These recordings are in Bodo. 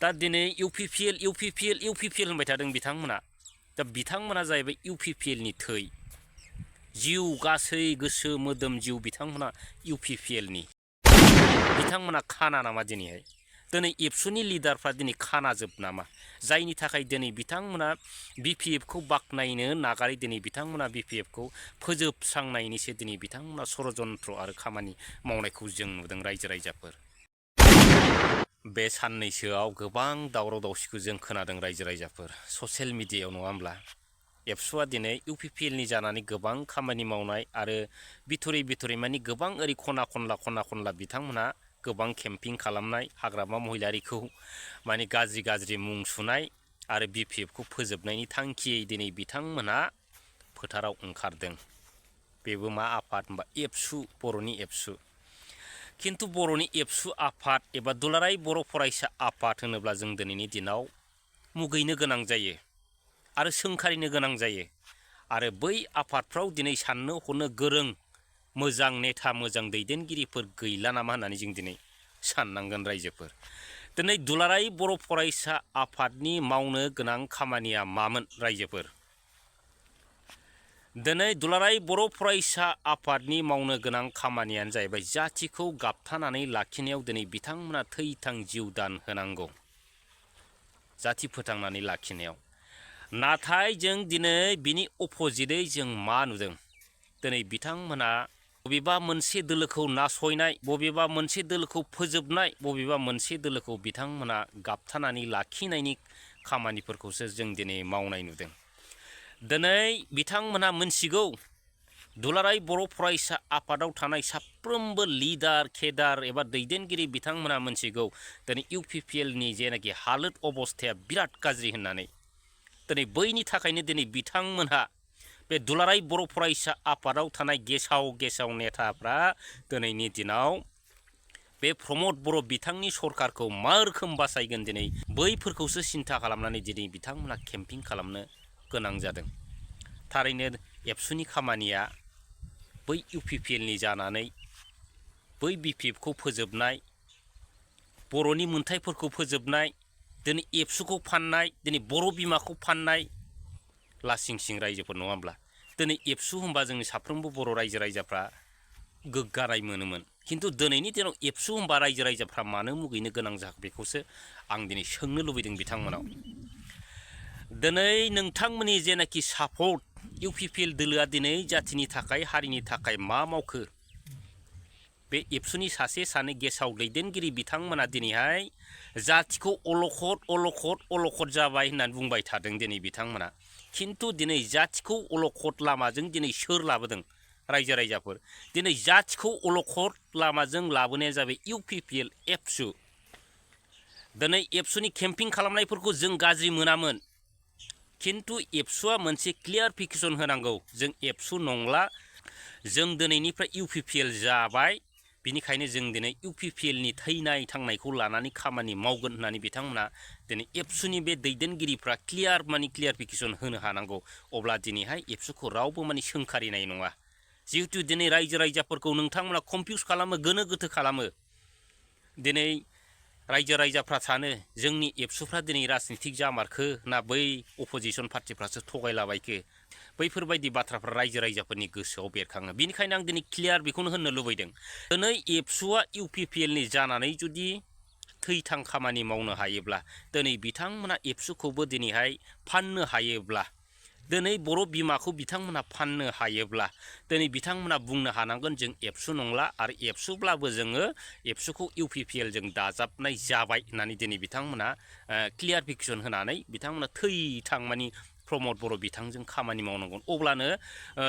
दा दिनै इउपिपिएल होनबाय थादों बिथांमोना। दा बिथांमोना जाहैबाय इउपिपिएलनि थै जिउ गासै गोसो मोदोम जिउ बिथांमोना इउपिपिएलनि। बिथांमोना खाना नामा दिनैहाय? दिनै एबसुनि लिडारफ्रा दिनै खानाजोब नामा? जायनि थाखाय दिनै बिथांमोना बिपिएफखौ बाख्नायनो नागारै दिनै बिथांमोना बिपिएफखौ फोजोबस्रांनायनिसो दिनै बिथांमोना षड़यन्त्र आरो खामानि मावनायखौ जों नुदों रायजो राजाफोर। बे साननैसोआव गोबां दावराव दावसिखौ जों खोनादों रायजो राजाफोर ससियेल मिडियायाव, नङा होमब्ला? एबसुआ दिनै इउपिपिएलनि जानानै गोबां खामानि मावनाय आरो बिथरै माने गोबां ओरै खना खनला बिथांमोना गोबां केम्पिं खालामनाय, हाग्रामा महिलारिखौ माने गाज्रि मुं सुनाय आरो बिपिएफखौ फोजोबनायनि थांखियै दिनै बिथांमोना फोथाराव ओंखारदों। बेबो मा आफाद होनबा एबसु, बर'नि एबसु। खिन्थु बर'नि एबसु आफाद एबा दुलाराय बर' फरायसा आफाद होनोब्ला जों दिनैनि दिनाव मुगैनो गोनां जायो आरो सोंखारिनो गोनां जायो। आरो बै आफादफ्राव दिनै साननो हनो गोरों मोजां नेता, मोजां दैदेनगिरिफोर गैला नामा होननानै जों दिनै साननांगोन रायजोफोर। दिनै दुलाराय बर' फरायसा आफादनि मावनो गोनां खामानिया मामोन रायजोफोर? दिनै दुलाराय बर' फरायसा आफादनि मावनो गोनां खामानियानो जाहैबाय जाथिखौ गाबथानानै लाखिनायाव दिनै बिथांमोना थै-थां जिउ दान होनांगौ जाथि फोथांनानै लाखिनायाव। नाथाय जों दिनै बिनि अपोजिटै जों मा नुदों? दिनै बिथांमोना बबेबा मोनसे दोलोखौ नासयनाय, बबेबा मोनसे दोलोखौ फोजोबनाय, बबेबा मोनसे दोलोखौ बिथांमोना गाबथानानै लाखिनायनि खामानिफोरखौसो जों दिनै मावनाय नुदों। दिनै बिथांमोना मोनथिगौ दुलाराय बर' फरायसा आफादाव थानाय साफ्रोमबो लिडार केडार एबा दैदेनगिरि बिथांमोना मोनथिगौ दिनै इउपिपिएलनि जेनाखि हालोद अबस्थाया बिराद गाज्रि होननानै। दिनै बैनि थाखायनो दिनै बिथांमोनहा बे दुलाराय बर' फरायसा आफादाव थानाय गेसाव नेताफ्रा दिनैनि दिनाव बे प्रमद बर' बिथांनि सरकारखौ मा रोखोम बासायगोन दिनै बैफोरखौसो सिन्था खालामनानै दिनै बिथांमोना केम्पिं खालामनो गोनां जादों। थारैनो एबसुनि खामानिया बै इउपिपिएलनि जानानै बै बिपिएफखौ फोजोबनाय, बर'नि मोन्थाइफोरखौ फोजोबनाय, दिनै एबसुखौ फाननाय, दिनै बर' बिमाखौ फाननाय लासिं सिं रायजोफोर, नङा होमब्ला? दिनै एबसु होनबा जोंनि साफ्रोमबो बर' रायजो राजाफ्रा गोग्गानाय मोनोमोन। खिन्थु दिनैनि दिनाव एबसु होनबा रायजो राजाफ्रा मानो मुगैनो गोनां जाखो बेखौसो आं दिनै सोंनो लुबैदों बिथांमोनाव। दिनै नोंथांमोननि जेनाखि सापर्ट इउपिपिएल दोलोआ दिनै जाथिनि थाखाय हारिनि थाखाय मा मावखो? बे एबसुनि सासे सानै गेसाव दैदेनगिरि बिथांमोना दिनैहाय जाथिखौ अलखद जाबाय होननानै बुंबाय थादों दिनै बिथांमोना। खिन्थु दिनै जाथिखौ अलखद लामाजों दिनै सोर लाबोदों रायजो राजाफोर? दिनै जाथिखौ अलखद लामाजों लाबोनाया जाबाय इउपिपिएल एबसु। दिनै एबसुनि केम्पिं खालामनायफोरखौ जों गाज्रि मोनामोन। खिन्थु एबसुआ मोनसे क्लियारिफिकेसन होनांगौ जों एबसु नंला, जों दिनैनिफ्राय इउपिपिएल जाबाय, बिनिखायनो जों दिनै इउपिपिएलनि थैनाय थांनायखौ लानानै खामानि मावगोन होननानै बिथांमोना दिनै एबसुनि बे दैदेनगिरिफ्रा क्लियारिफिकेसन होनो हानांगौ। अब्ला दिनैहाय एबसुखौ रावबो माने सोंखारिनाय नङा। जिहेतु दिनै रायजो राजाफोरखौ नोंथांमोना कनफिउस खालामो, गोनो गोथो खालामो। दिनै रायजो राजाफ्रा सानो जोंनि एबसुफ्रा दिनै राजनितिक जामारखो ना बै अपोजिसन पार्टिफ्रासो थगायलाबायखो? बैफोरबायदि बाथ्राफ्रा रायजो राजाफोरनि गोसोआव बेरखाङो। बेनिखायनो आं दिनै क्लियार बेखौनो होननो लुबैदों। दिनै एबसुआ इउपिपिएलनि जानानै जुदि थैथां खामानि मावनो हायोब्ला, दिनै बिथांमोना एबसुखौबो दिनैहाय फाननो हायोब्ला, दिनै बर' बिमाखौ बिथांमोना फाननो हायोब्ला, दिनै बिथांमोना बुंनो हानांगोन जों एबसु नंला आरो एबसुब्लाबो जोङो एबसुखौ इउपिपिएलजों दाजाबनाय जाबाय होननानै दिनै बिथांमोना क्लियारिफिकेसन होनानै बिथांमोना थैथां मानि प्रमद बर' बिथांजों खामानि मावनांगोन। अब्लानो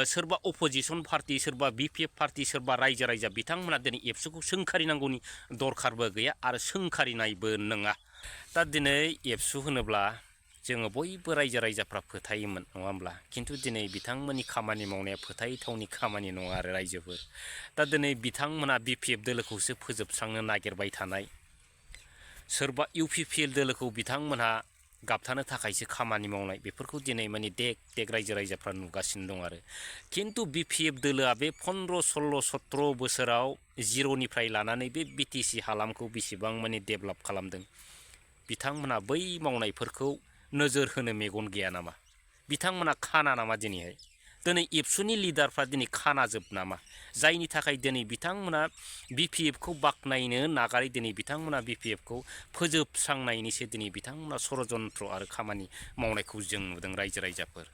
सोरबा अपोजिसन पार्टि, सोरबा बिपिएफ पार्टि, सोरबा रायजो राजा बिथांमोना दिनै एबसुखौ सोंखारिनांगौनि दरखारबो गैया आरो सोंखारिनायबो नङा। दा दिनै एबसु होनोब्ला जोङो बयबो रायजो राजाफ्रा फोथायोमोन, नङा होमब्ला? खिन्थु दिनै बिथांमोननि खामानि मावनाया फोथायथावनि खामानि नङा आरो रायजोफोर। दा दिनै बिथांमोना बिपिएफ दोलोखौसो फोजोबस्रांनो नागिरबाय थानाय, सोरबा इउपिपिएल दोलोखौ बिथांमोनहा गाबथानो थाखायसो खामानि मावनाय, बेफोरखौ दिनै माने देग रायजो राजाफ्रा नुगासिनो दं आरो। खिन्थु बिपिएफ दोलोआ बे 15-16-17 बोसोराव जिर'निफ्राय लानानै बे बिटिसि हालामखौ बेसेबां माने डेभेलप खालामदों बिथांमोना बै मावनायफोरखौ नोजोर होनो मेगन गैया नामा? बिथांमोना खाना नामा दिनैहाय? दिनै एबसुनि लिडारफ्रा दिनै खानाजोब नामा? जायनि थाखाय दिनै बिथांमोना BPFखौ बाख्नायनो नागारै दिनै बिथांमोना BPFखौ फोजोबस्रांनायनिसो दिनै बिथांमोना षড়यन्त्र आरो खामानि मावनायखौ जों नुदों रायजो राजाफोर।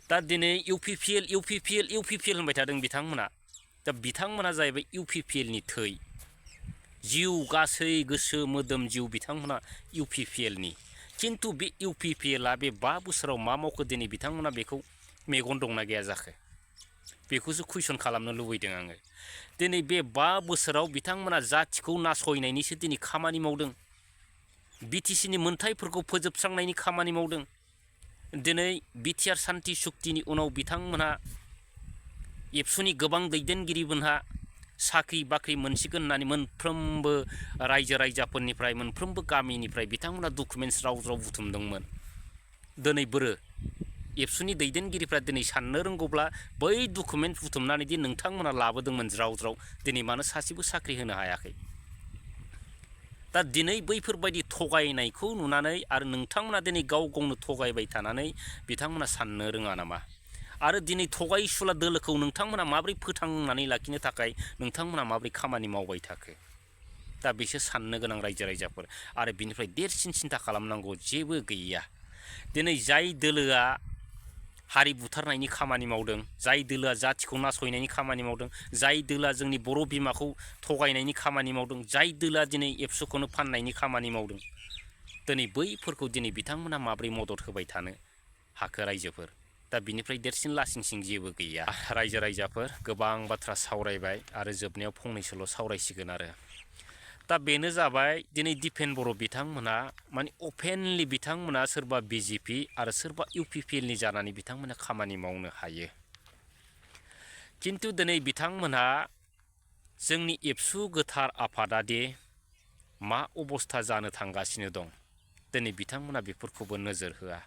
दा दिनै UPPL होनबाय थादों बिथांमोना। दा बिथांमोना जाहैबाय UPPLनि थै, जिउ गासै गोसो मोदोम जिउ बिथांमोना UPPLनि। खिन्थु बे UPPLआ बे 5 बोसोराव मा मावखो दिनै बिथांमोना बेखौ मेगन दंना गैया जाखो? बेखौसो कुइसन खालामनो लुबैदों आङो। दिनै बे 5 बोसोराव बिथांमोना जाथिखौ नासयनायनिसो दिनै खामानि मावदों। BTCनि मोनथायफोरखौ फोजोबस्रांनायनि खामानि मावदों। दिनै बिटिआर सान्ति सुक्तिनि उनाव बिथांमोनहा एबसुनि गोबां दैदेनगिरिमोनहा साख्रि बाख्रि मोनसिगोन होननानै मोनफ्रोमबो रायजो राजाफोरनिफ्राय मोनफ्रोमबो गामिनिफ्राय बिथांमोना डकुमेन्टस राव बुथुमदोंमोन। दिनै बोरो एबसुनि दैदेनगिरिफ्रा दिनै साननो रोंगौब्ला बै डकुमेन्ट बुथुमनानै दि नोंथांमोना लाबोदोंमोन ज्राव दिनै मानो सासेबो साख्रि होनो हायाखै? दा दिनै बैफोरबायदि थगायनायखौ नुनानै आरो नोंथांमोना दिनै गाव गावनो थगायबाय थानानै बिथांमोना साननो रोङा नामा? आरो दिनै थगायसुला दोलोखौ नोंथांमोना माबोरै फोथांनानै लाखिनो थाखाय नोंथांमोना माबोरै खामानि मावबाय थाखो? दा बिसो साननो गोनां रायजो राजाफोर। आरो बिनिफ्राय देरसिन सिन्था खालामनांगौ जेबो गैया। दिनै जाय दोलोआ हारि बुथारनायनि खामानि मावदों, जाय दोलोआ जाथिखौ नासयनायनि खामानि मावदों, जाय दोलोआ जोंनि बर' बिमाखौ थगायनायनि खामानि मावदों, जाय दोलोआ दिनै एबसुखौनो फाननायनि खामानि मावदों, दिनै बैफोरखौ दिनै बिथांमोना माबोरै मदद होबाय थानो हाखो रायजोफोर? दा बिनिफ्राय देरसिन लासिंसिं जेबो गैया। रायजो राजाफोर गोबां बाथ्रा सावरायबाय आरो जोबनायाव फंनैसोल' सावरायसिगोन आरो। दा बेनो जाबाय दिनै दिपेन बर' बिथांमोना माने अपेनलि बिथांमोना सोरबा BJP आरो सोरबा UPPLनि जानानै बिथांमोना खामानि मावनो हायो। खिन्थु दिनै बिथांमोनहा जोंनि एबसु गोथार आफादा दि मा अबस्था जानो थांगासिनो दं, दिनै बिथांमोना बेफोरखौबो नोजोर होआ।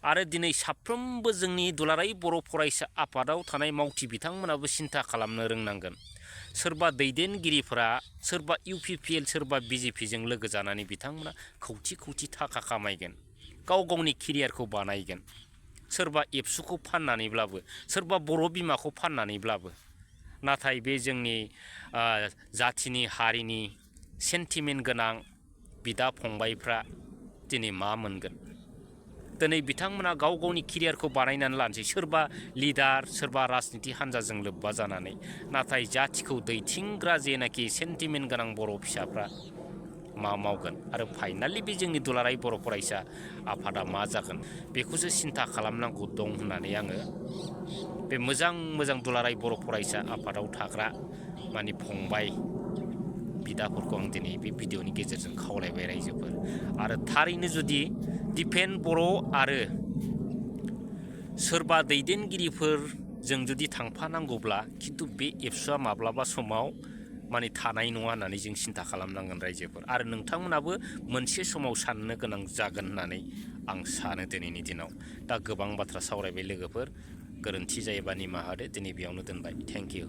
आरो दिनै साफ्रोमबो जोंनि दुलाराय बर' फरायसा आफादाव थानाय मावथि बिथांमोनाबो सिन्था खालामनो रोंनांगोन। सोरबा दैदेनगिरिफोरा सोरबा UPPL सोरबा BJPजों लोगो जानानै बिथांमोना खौथि खौथि थाखा खामायगोन, गाव गावनि केरियारखौ बानायगोन। सोरबा एबसुखौ फाननानैब्लाबो, सोरबा बर' बिमाखौ फाननानैब्लाबो। नाथाय बे जोंनि जाथिनि हारिनि सेन्टिमेन्ट गोनां बिदा फंबायफ्रा दिनै मा मोनगोन? दिनै बिथांमोना गाव गावनि केरियारखौ बानायनानै लानोसै, सोरबा लिडार सोरबा राजनिति हान्जाजों लोब्बा जानानै। नाथाय जाथिखौ दैथिंग्रा जेनाखि सेन्टिमेन्ट गोनां बर' फिसाफ्रा मा मावगोन? आरो फाइनालि बे जोंनि दुलाराय बर' फरायसा आफादा मा जागोन? बेखौसो सिन्था खालामनांगौ दं होननानै आङो बे मोजां दुलाराय बर' फरायसा आफादाव थाग्रा माने फंबाय बिदाफोरखौ आं दिनै बे भिडिअनि गेजेरजों खावलायबाय रायजोफोर। आरो थारैनो जुदि दिपेन बर' आरो सोरबा दैदेनगिरिफोरजों जुदि थांफानांगौब्ला खिन्थु बे एबसुआ माब्लाबा समाव माने थानाय नङा होननानै जों सिन्था खालामनांगोन रायजोफोर। आरो नोंथांमोनाबो मोनसे समाव साननो गोनां जागोन होननानै आं सानो दिनैनि दिनाव। दा गोबां बाथ्रा सावरायबाय लोगोफोर, गोरोन्थि जायोबा निमाहा होदो। दिनै बेयावनो दोनबाय। Thank you.